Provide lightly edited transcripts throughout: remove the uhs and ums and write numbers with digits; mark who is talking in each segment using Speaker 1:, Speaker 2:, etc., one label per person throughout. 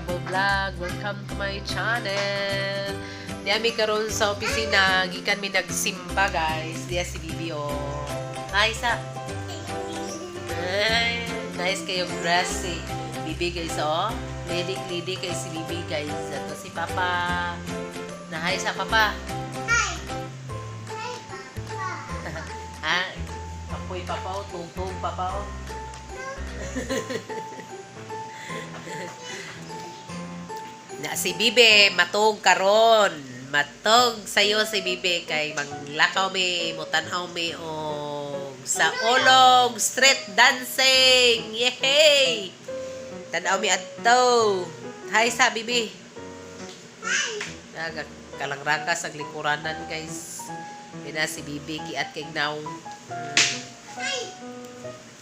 Speaker 1: Travel Vlog. Welcome to my channel. Diya mi karon sa opisina, gikan mi nagsimba, guys. Diya si Bibi, oh. Hi sa. Ay, nice kayong dress si Bibi, guys, oh. Lady lady kay si Bibi, guys. Ato si Papa. Na hi sa Papa. Hi. Ha? Papoy Papa oh, tugtog Papa oh. Na si Bibe matog karon. Matog sayo si Bibe kay manglakaw mi, mutan-aw mi og sa Olog Street Dancing. Yehey! Tan-aw mi adto. Hi sa Bibi. Naga kalangraka sa likuranan, guys. Pina si Bibi kiat kay naw.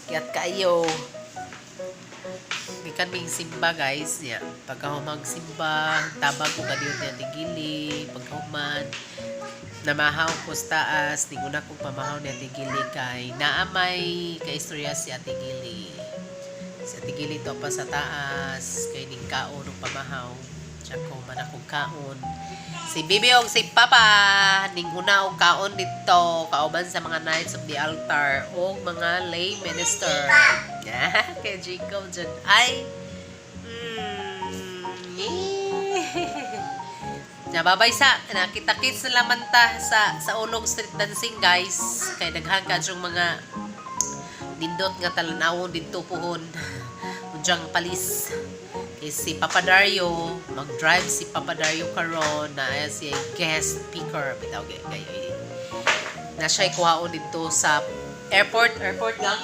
Speaker 1: Kiat kayo. Gikan ming simba, guys, niya. Pagkahumang simba, tabang ko kaniyo niya tigili, pagkahuman namahaw ko sa taas, ninguna kong pamahaw ni Ate Gili kay naamay kaistorya si Ate Gili. Si Ate Gili to pa sa taas kay ning kaon og pamahaw. Siya ko man akong kaon. Si Bibi og si Papa ning una og kaon dito kauban sa mga Knights of the Altar og mga lay minister. Yeah, kay Jacob dyan. Ay, yeah. Nababay sa nakita-kits na laman ta sa Ulong Street Dancing, guys, kay daghan ka yung mga nindot nga talanawon didto puhon udyang palis kay si Papa Dario mag-drive. Si Papa Dario karon na ay si guest speaker bitaw kay kay na siya kuhaon didto sa airport, airport lang,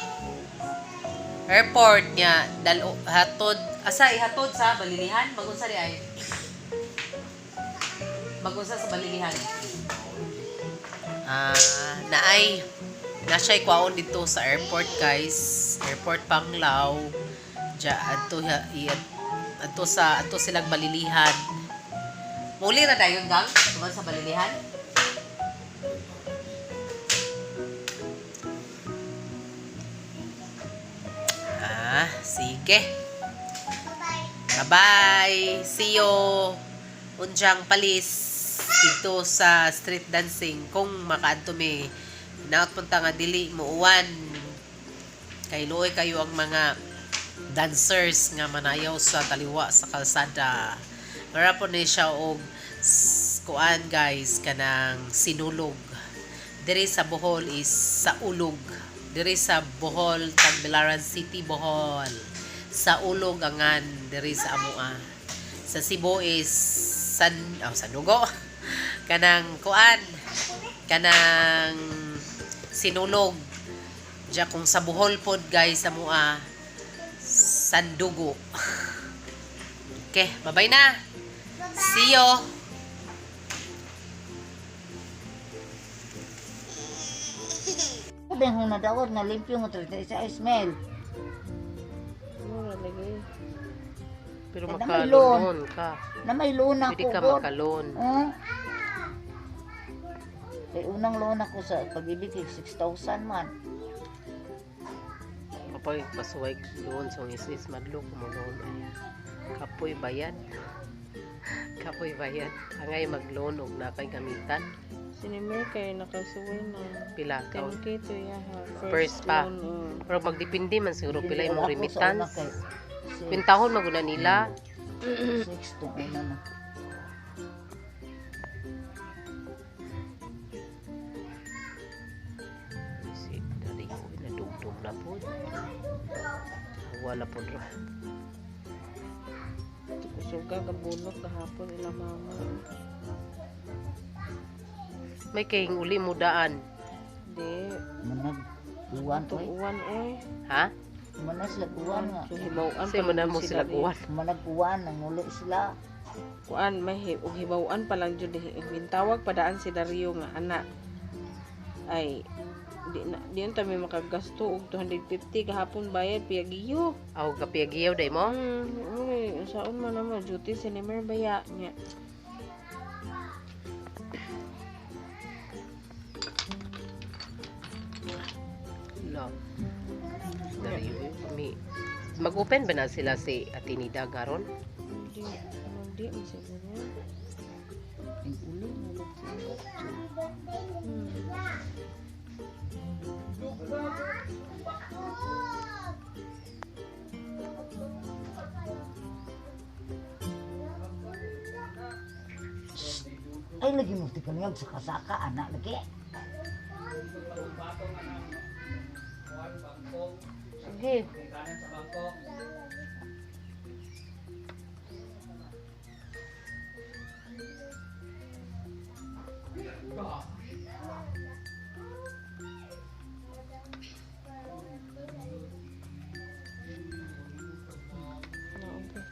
Speaker 1: airport niya dal hatod asa ihatod sa Balilihan. Magunsa di ay magunsa sa Balilihan. Ah, naay na siya kwaon dito sa airport, guys, airport Panglao. Diya adto adto sa adto silang Balilihan. Muli ra dayon gang tuman sa Balilihan. Ah, sige. Bye-bye. See you. Unjang palis dito sa street dancing kung makaadto mi. Naot punta nga dili mo uwan. Kay luoy kayo ang mga dancers nga manayaw sa taliwa sa kalsada. Mara po ni siya og kuan, guys, kanang sinulog. Diri sa Bohol is sa ulog. Diri sa Bohol, Tagbilaran City, Bohol. Sa ulog angan diri sa amoa. Sa Cebu is San oh, Sanugo. Kanang kuan, kanang sinulog. Diya kung sa Bohol pod, guys, sa mua sandugo. Okay, bye-bye na. See you.
Speaker 2: Ben na dawat na limpyo mo 36 mil.
Speaker 3: Mura lagi.
Speaker 1: Pero
Speaker 2: Eh, na may loan.
Speaker 1: makalon ka.
Speaker 2: Na may loan ako
Speaker 1: Pwede ka
Speaker 2: god.
Speaker 1: makalon.
Speaker 2: Oh. Kay unang loan ako sa Pag-IBIG kay 6,000 man.
Speaker 1: Kapag pasuway loan sa is madlo kumuloon ay. Kapoy bayad. Kapoy bayad. Angay mag-loan og na kay gamitan.
Speaker 3: Sinimer kay nakasuway na.
Speaker 1: Pila ka.
Speaker 3: 10K to yaha.
Speaker 1: First pa.
Speaker 3: Loan, oh.
Speaker 1: Pero magdepende man siguro pila
Speaker 2: Hindi,
Speaker 1: imong
Speaker 2: ako sa una
Speaker 1: remittance.
Speaker 2: kay six,
Speaker 1: Kwintahon maguna nila.
Speaker 2: 6 tong una na.
Speaker 1: Si Dario nadugdog na po. Wala po ra.
Speaker 3: Kusuga kabulok gahapon ila mama.
Speaker 1: May kaying uli mo daan.
Speaker 3: Di.
Speaker 2: Manag uwan oy.
Speaker 3: Tuuan oy.
Speaker 1: Ha?
Speaker 2: Manag sila uwan nga.
Speaker 3: So hibaw-an
Speaker 1: Kasi mo na mo sila
Speaker 3: eh.
Speaker 1: guwan.
Speaker 2: Manag uwan nanguli sila.
Speaker 3: Kuan may og hibaw-an pa lang jud eh. Gintawag padaan si Dario nga ana. Ay di na di unta may makagasto og 250 gahapon bayad piyagiyo.
Speaker 1: Aw kapiyagiyaw day mo.
Speaker 3: Uy, unsaon man naman duty si Nemer baya niya.
Speaker 1: No. Dario mi. Mag-open ba na sila si Atinida garon?
Speaker 3: Di, di man siguro.
Speaker 2: Ang ulo na lang siya. Ay, lagi mo tikaniyag sa kasaka, anak lagi. Sige.
Speaker 3: Naon ba?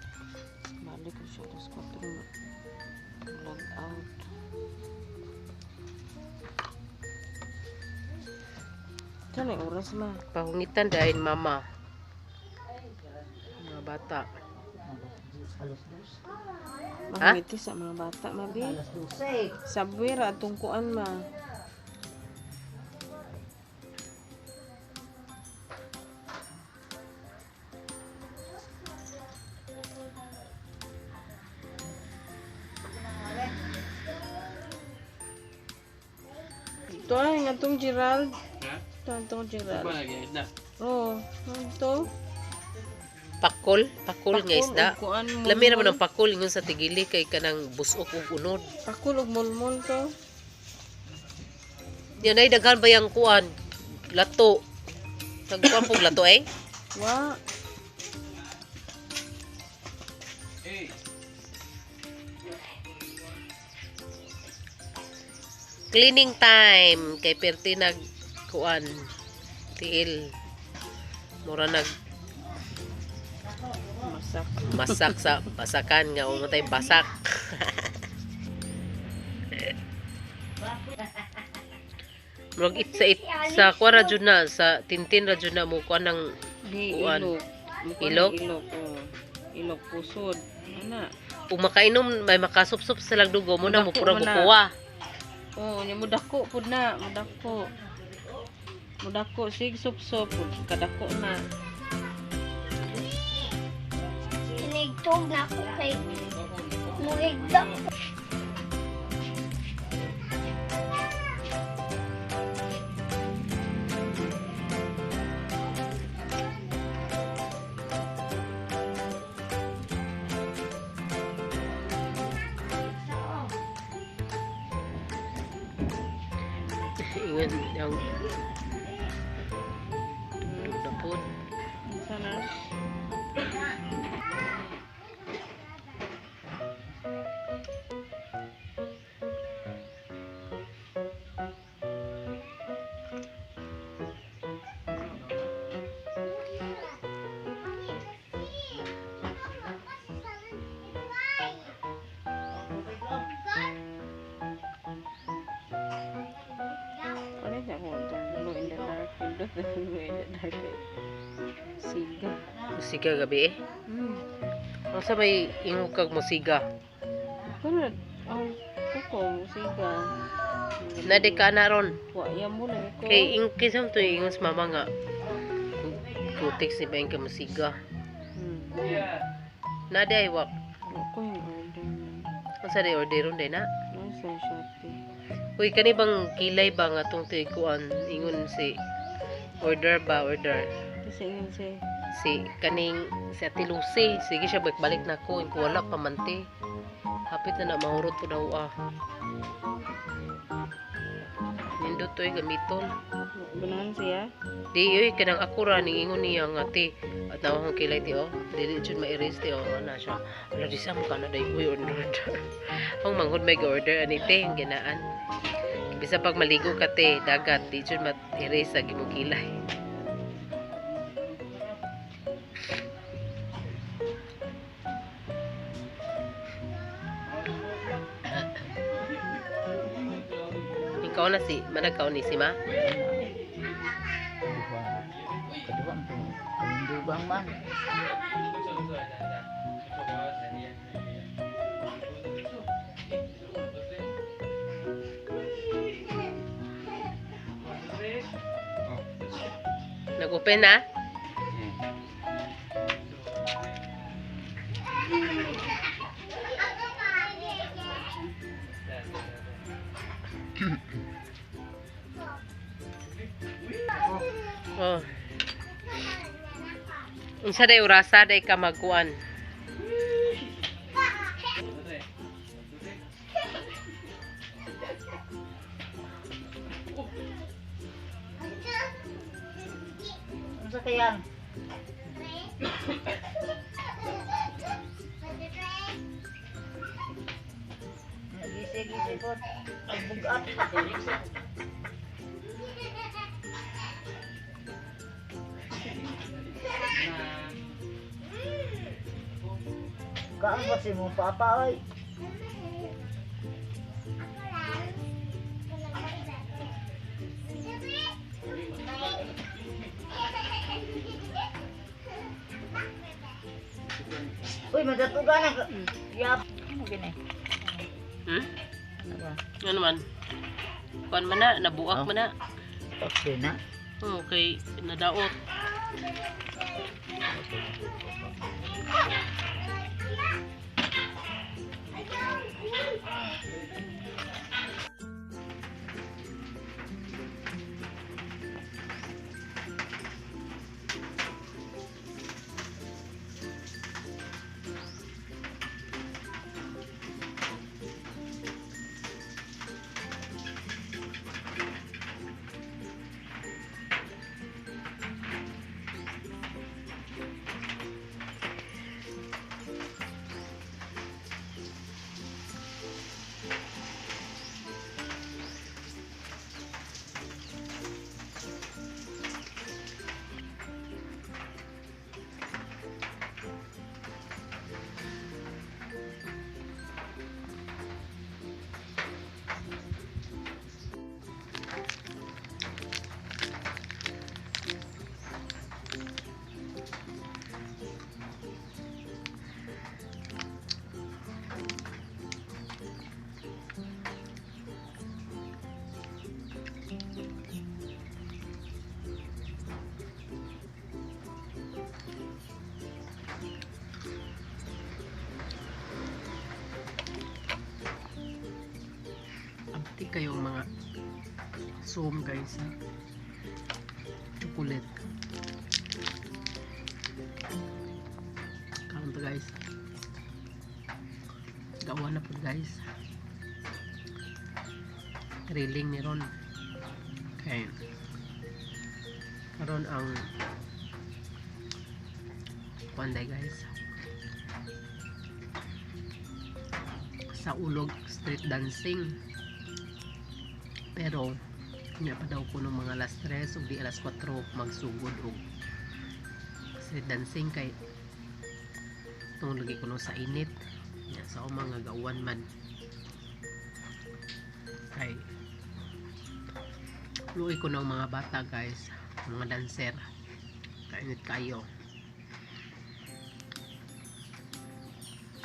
Speaker 3: Balik ko siya alas 4 na. Log out. Saan yung oras ma?
Speaker 1: Pahungitan dahil mama. Mga bata.
Speaker 2: 2:00.
Speaker 3: Mahangiti sa mga bata, mabi.
Speaker 2: 12:00.
Speaker 3: Subway ra atong kuan ma. Ito ay nga tong Gerald. Ito ang tong Gerald. Oo, ito.
Speaker 1: Pakol, pakol nga isda.
Speaker 3: og kuan,
Speaker 1: Lami ra man
Speaker 3: mulmul.
Speaker 1: ang pakol ingon sa tigili kay kanang busok ug unod.
Speaker 3: Pakul og mulmul to.
Speaker 1: Yan ay daghan ba yang kuan? Lato. Nagkuan pug lato eh.
Speaker 3: Wa.
Speaker 1: Cleaning time kay perti nag kuan tiil. Mura nag
Speaker 3: Masak.
Speaker 1: masak sa basakan nga umatay basak. Murag it sa it sa kuan ra jud na sa tintin ra jud na mo kuan ng
Speaker 3: Di
Speaker 1: Kuan.
Speaker 3: ilok. Mukuan
Speaker 1: Ilok?
Speaker 3: Ilok, oo. Ilok pusod. Ana.
Speaker 1: ug makainom may makasupsup sa lang dugo mo na mo
Speaker 3: Dako
Speaker 1: pura
Speaker 3: mo na.
Speaker 1: bukuwa.
Speaker 3: Oo, nya mudako pud na, mudako. Mudako sig sup-sup pud kadako na.
Speaker 4: Sinigtog na ako kay muhigda.
Speaker 1: Ingon ang tugtog na pod.
Speaker 3: Unsa na? Ano na ako itong glow in the dark, pindot na glow in the dark. Siga.
Speaker 1: Musiga gabi eh. Unsa may ingog kag musiga?
Speaker 3: Pero, ang kuko, siga.
Speaker 1: Na di ka na ron.
Speaker 3: Wa, yan mo lang ko.
Speaker 1: Kay ing kinsa man to ingon sa mama nga kutik si ba ka musiga. Na di ay wak.
Speaker 3: Wa ko yung order na.
Speaker 1: Unsa di orderon day na?
Speaker 3: Ano sa Shopee?
Speaker 1: Uy, kani bang kilay ba nga tong kuan ingon si order ba order
Speaker 3: Kasi yun siya.
Speaker 1: si kaning si Ate Lucy sige siya balik na ko kung wala pa man te hapit na na mahurot po daw ah nindot to'y gamiton.
Speaker 3: Ganahan siya?
Speaker 1: Di oy kanang ako ra ning ingon niya nga te at nawa akong kilay ti oh dili jud ma-erase ti oh ana siya ala di sa mo kana day uy order ang manghud may order ani te ang ginaan bisa pag maligo ka te dagat di jud ma-erase sa imong kilay. Ikaw na si managkaon ni si ma.
Speaker 2: Kaduha. Kaduha ang kalindubang man.
Speaker 1: Nag-open na? Oh. Unsa day orasa day ka magkuan?
Speaker 2: Unsa kayang? Gisi-gisi po. Bugat. Kaan ba si mong papa oy? Uy, madatugan na. Yap. Ano gini?
Speaker 1: Hmm?
Speaker 2: Ano ba?
Speaker 1: Ano man? Kuan man na, nabuak man na.
Speaker 2: Okay na.
Speaker 1: Okay, nadaot. Abti kayong mga Zoom guys ha. Chocolate. Kaon to guys. Gawa na po guys. Thrilling ni Ron. Okay. Karon ang kuan day guys. Sa ulog street dancing. Pero nya pa daw ko ng mga alas 3 ug di alas 4 magsugod og street dancing kay tungod lagi kuno sa init nya sa akong mga gawan man kay luoy ko ng mga bata guys, mga dancer, kainit kayo.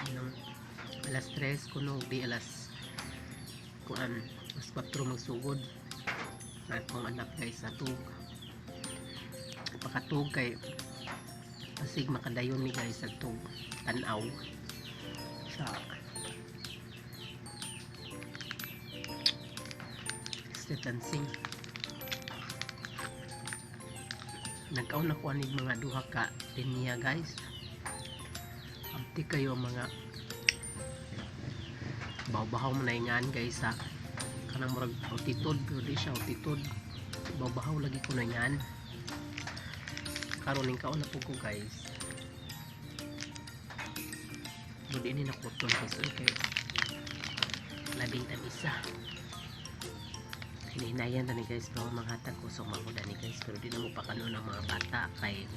Speaker 1: Anong alas 3 kuno ug di alas kuan alas 4 magsugod akong anak guys sa tug pakatug kay pasig makadayon ni guys sa tug tanaw sa street dancing. Nagkaon ako anig mga duha ka linya guys. Abti kayo ang mga baw-bahaw man na ingan guys sa kanang murag altitude, pero di siya altitude, baw-bahaw lagi ko na ingan. Karon ning kaon na po ko guys, pero di ni nakuton guys. Uy, kay labing tamisa hinihinayan tani guys bro manghatag ko sa mga ni guys, pero di na mo pakano ng mga bata kay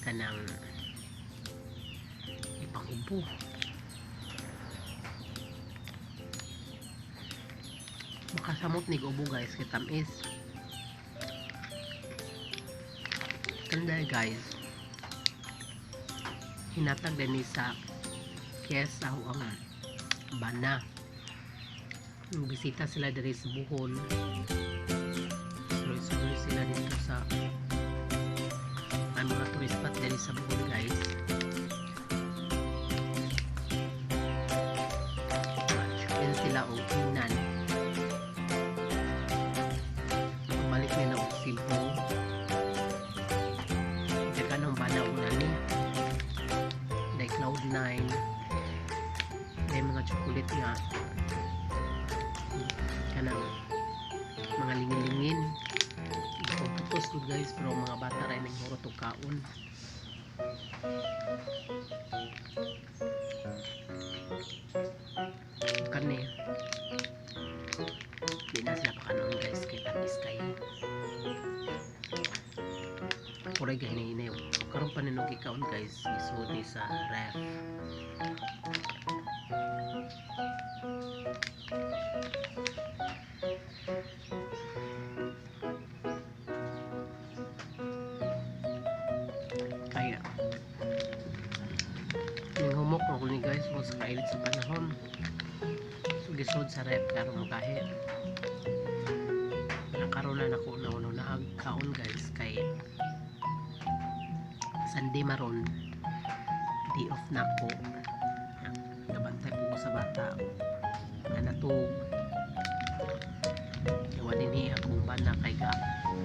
Speaker 1: kanang ipangubo. Makasamot ni ubo guys kay tamis. Kanda guys, hinatag din ni sa Kies ako ang bana. Bisita sila diri sa Bohol. Suroy-suroy sila dito sa ang mga tourist spot diri sa Bohol guys. Yan sila og hinan. Balik nila og Cebu. May mga chocolate nga kanang mga lingin-lingin. Ipagputos ko guys, pero mga bata rin ang hurot og kaon. Kani di na sila pakanon guys, kay tamis kayo. Puray gahinay-hinay. Karon pa ninog ikaon guys, isuod ni sa ref. Kaya ning humok ako ni guys mo sa kainit sa panahon. So gisod sa ref karon mo kahi. Nakaroon na nako na uno na ang kaon guys kay Sunday maron, day off na ko. Nabantay po ko sa bata nga natug. Gawa din niya akong bana kay ga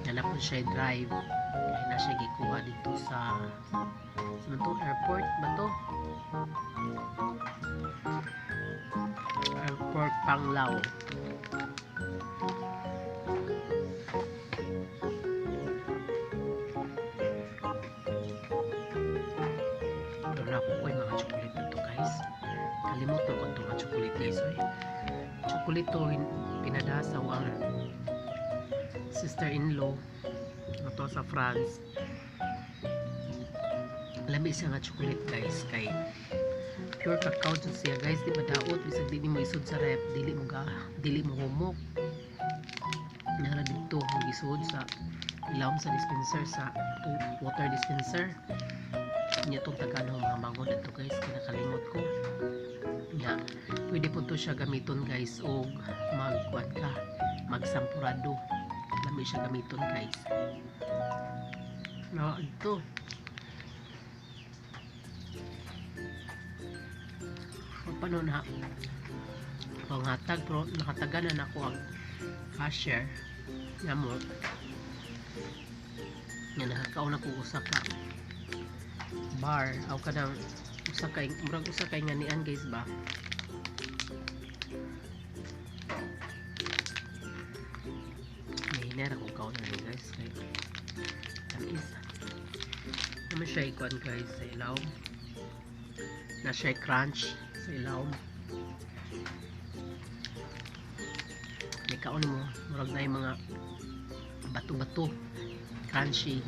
Speaker 1: na po siya drive kay na siya gikuha dito sa sa to airport ba to? Airport Panglao. Pero na ko mga chocolate dito guys. Kalimot na ko itong mga chocolate guys. Oy. Chocolate to pinadasaw ang sister-in-law ito sa France. Lami siya nga chocolate guys kay pure cacao jud siya guys, di ba daot bisag di mo isod sa ref, dili mo ga dili mo humok. Nara dito ang isod sa ilawom sa dispenser, sa water dispenser. Nya tong taganong mga mango dito guys, kinakalimot ko. Nya pwede po to siya gamiton guys og magkuan ka, magsampurado. Lami siya gamiton guys. No, ito. Paano na panghatag pero nakatagan na nako ang cashier nga mo nga nakakaon ako usa ka bar aw kanang usa kay murag usa kay nga nian guys ba. Nahinara ko kaon na ni guys kay tamis. Naman siya ikuan guys sa ilawom, na siya crunch sa ilawom. May kaon mo murag na yung mga bato-bato, crunchy.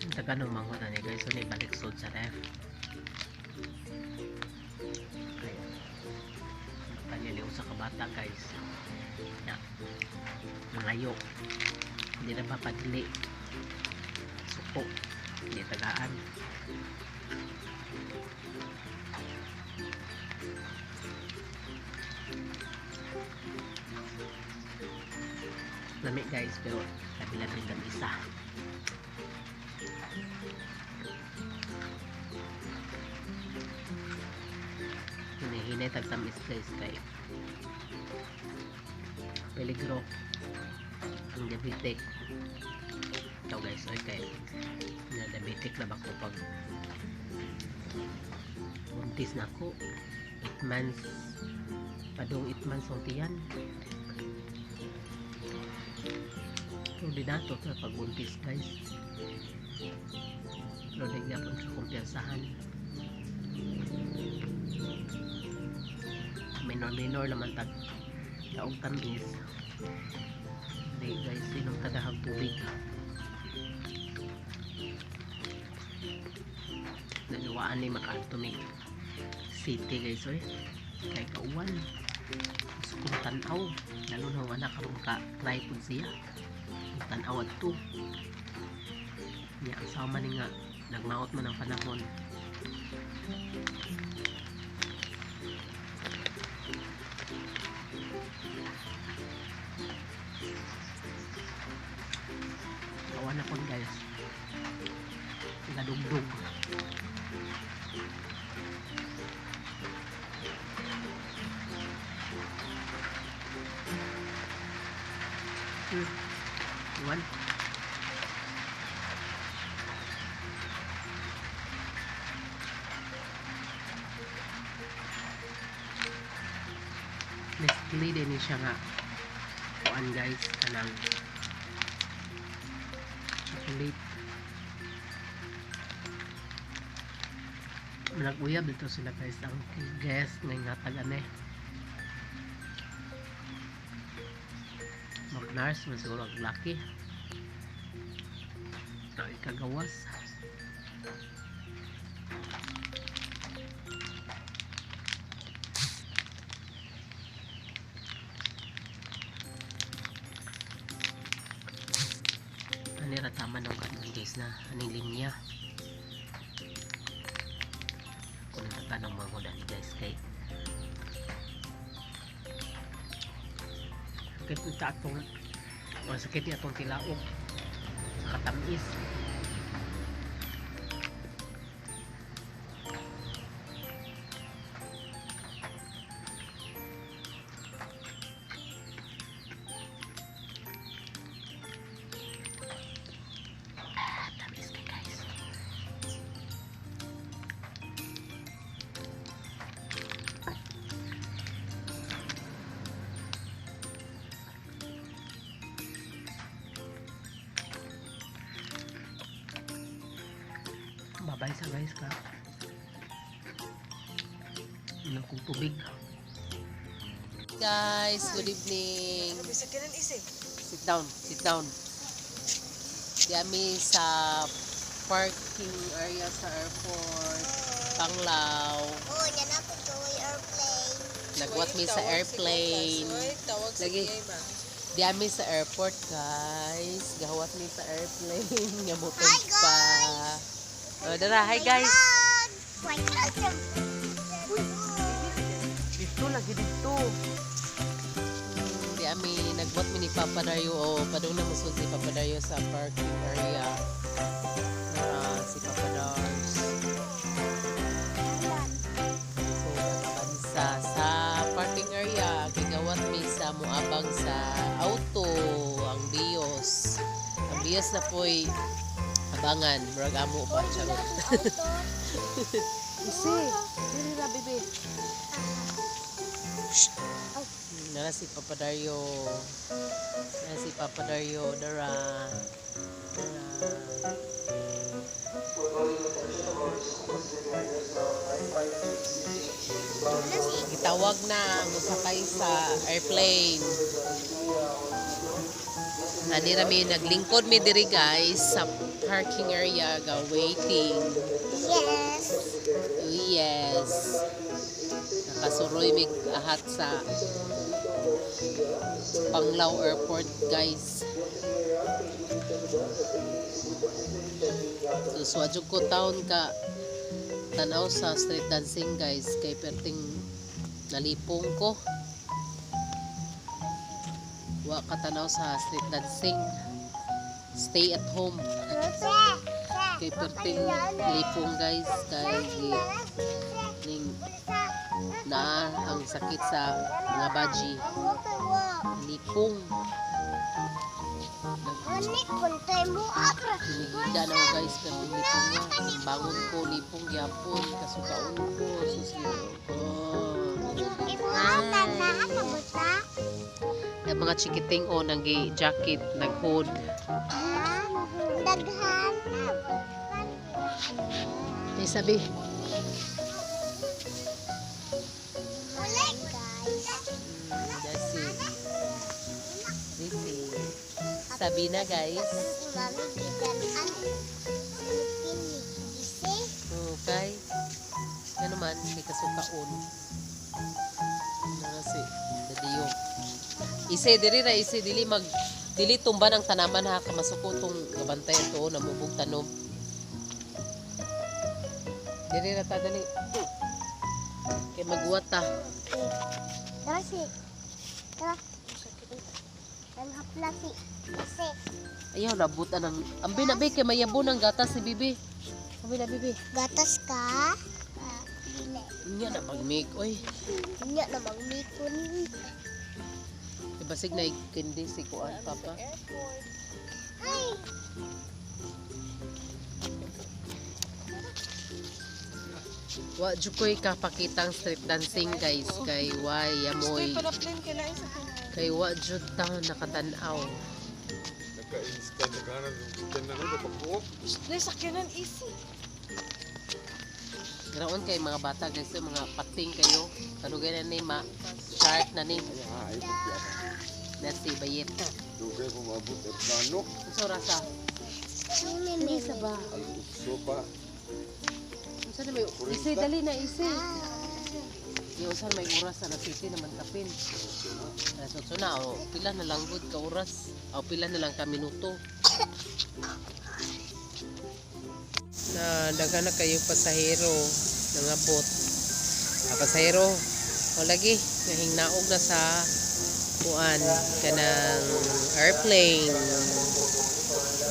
Speaker 1: Ang taga ng mango na ni guys, so balik sod sa ref. Kaya panyaliw sa kabata guys. Ya. Mangayo. Hindi na papadili. Suko. Hindi tagaan. Lami guys, pero labi-labi lang isa. Hinihinay tagtamis guys kay peligro ang diabetic. Ito guys, oy kay na diabetic na ba ko pag buntis na ako 8 months padung 8 months ang tiyan. Pero di nato ito pag buntis guys, pero di gyapon sa kumpiyansahan. Minor-minor naman tag kaog tamis. Di guys, inom tadahag tubig. Naliwaan ni makaantumig city guys oy. Kay kauwan. Gusto kong tan-aw. Lalo na ang anak karon ka try pud siya. Tan-aw adto. Nya ang sama ni nga nagmaot man ang panahon. Kawan na pun guys. Gadugdug. One. Sparkly din ni siya nga kuan guys, kanang chocolate. Nag-uyab dito sila guys, ang guest ng hatag ane. Mag-nurse man siguro ang laki. Ang ikagawas. Ani ra tama ng kanon guys na aning linya. Kung natatanong mga ko dani guys kay sakit ni atong o sakit ni atong tilaok sa katamis. Ah, tamis kay guys. Babay sa guys ka. Inom kong tubig. Guys, good evening. Sit down, sit down. Di sa parking area sa airport. Panglao.
Speaker 4: Oh, yan ako joy airplane.
Speaker 1: Nagwat mi sa airplane.
Speaker 3: Tawag sa
Speaker 1: Lagi.
Speaker 3: PA ba?
Speaker 1: Di ami sa airport, guys. Gahawat mi sa airplane. Nga mutog
Speaker 4: Hi,
Speaker 1: pa. Oh, dara, hi guys. Dito lagi dito. Di ami nagbuhat mi ni Papa Dario o padung na musud si Papa Dario sa parking area. Na si Papa Dars. So nakabansa sa parking area, gigawat mi sa muabang sa auto ang Bios. Ang Bios na po'y abangan, murag amo ba charot. Isi, dili na bibi. Nara si Papa Dario. Nara si Papa Dario. Dara. Dara. Gitawag na musakay sa airplane. Ani rami naglingkod mi diri guys sa parking area ga waiting.
Speaker 4: Yes.
Speaker 1: Yes. Nakasuroy mig ahat sa Panglao Airport, guys. So, suwadyo ko town ka tanaw sa street dancing guys kay perting nalipong ko. Wa ka tanaw sa street dancing. Stay at home kay perting lipong guys kay ning naa ang sakit sa mga baji lipong. Hinihida na ako guys pero lipong na bangon ko lipong gyapon kasukaon ko sus ko. Yung mga chikiting o nang jacket nag-hood.
Speaker 4: Daghan.
Speaker 1: Ay sabi.
Speaker 4: Wala guys.
Speaker 1: That's it. This is Sabina guys.
Speaker 4: Si Mami gidanan. Pini. Isi.
Speaker 1: Okay. Ano man, hindi kasukaon. Ano si Dadiyo. Ise diri ra ise dili mag dili tumba ng tanaman ha kamasuko tong gabantay to namubog tanom. Diri ra ta dali. Kay maguwat ta.
Speaker 4: Tara si. Tara. Ang hapla si. Isi.
Speaker 1: Ayaw nabutan ang ambi na be kay mayabo ng gatas si bibi. Ambi na bibi.
Speaker 4: Gatas ka? Ah, dili.
Speaker 1: Nya na magmig oy.
Speaker 4: Nya na magmikon.
Speaker 1: Ibasig na ikindi si kuan papa.
Speaker 4: Ay.
Speaker 1: Wa jud ko'y kapakitang street dancing, guys, kay way amoy
Speaker 3: Gusto pala-plane kay lain sa pinan.
Speaker 1: Kay wa jud ta nakatan-aw.
Speaker 5: Nagka-instant na kanan ng tanan no pagbuok.
Speaker 3: Nay sakyanan easy.
Speaker 1: Graon kay mga bata, guys, yung mga pating kayo. Kanugay na ni ma shark na ni
Speaker 5: Ay, pagbiya.
Speaker 1: na si Bayet.
Speaker 5: Dugay pa maabot ang plano.
Speaker 1: Unsa oras ah?
Speaker 4: Mimi.
Speaker 1: Sa ba?
Speaker 5: Alas 8 pa.
Speaker 1: Unsa na may isi dali na isi. Yung unsa na may oras sa city naman kapin. Alas 8 na o pila na lang gud ka oras. O pila na lang ka minuto. Na daghan na kayo pasahero nangabot. Ah, pasahero o lagi nahingnaog na sa kuan kanang airplane.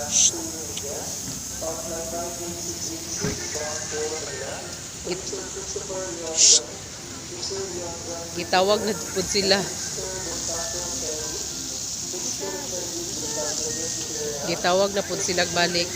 Speaker 1: Shh. Shh. Gitawag na pud sila. Gitawag na pud sila balik.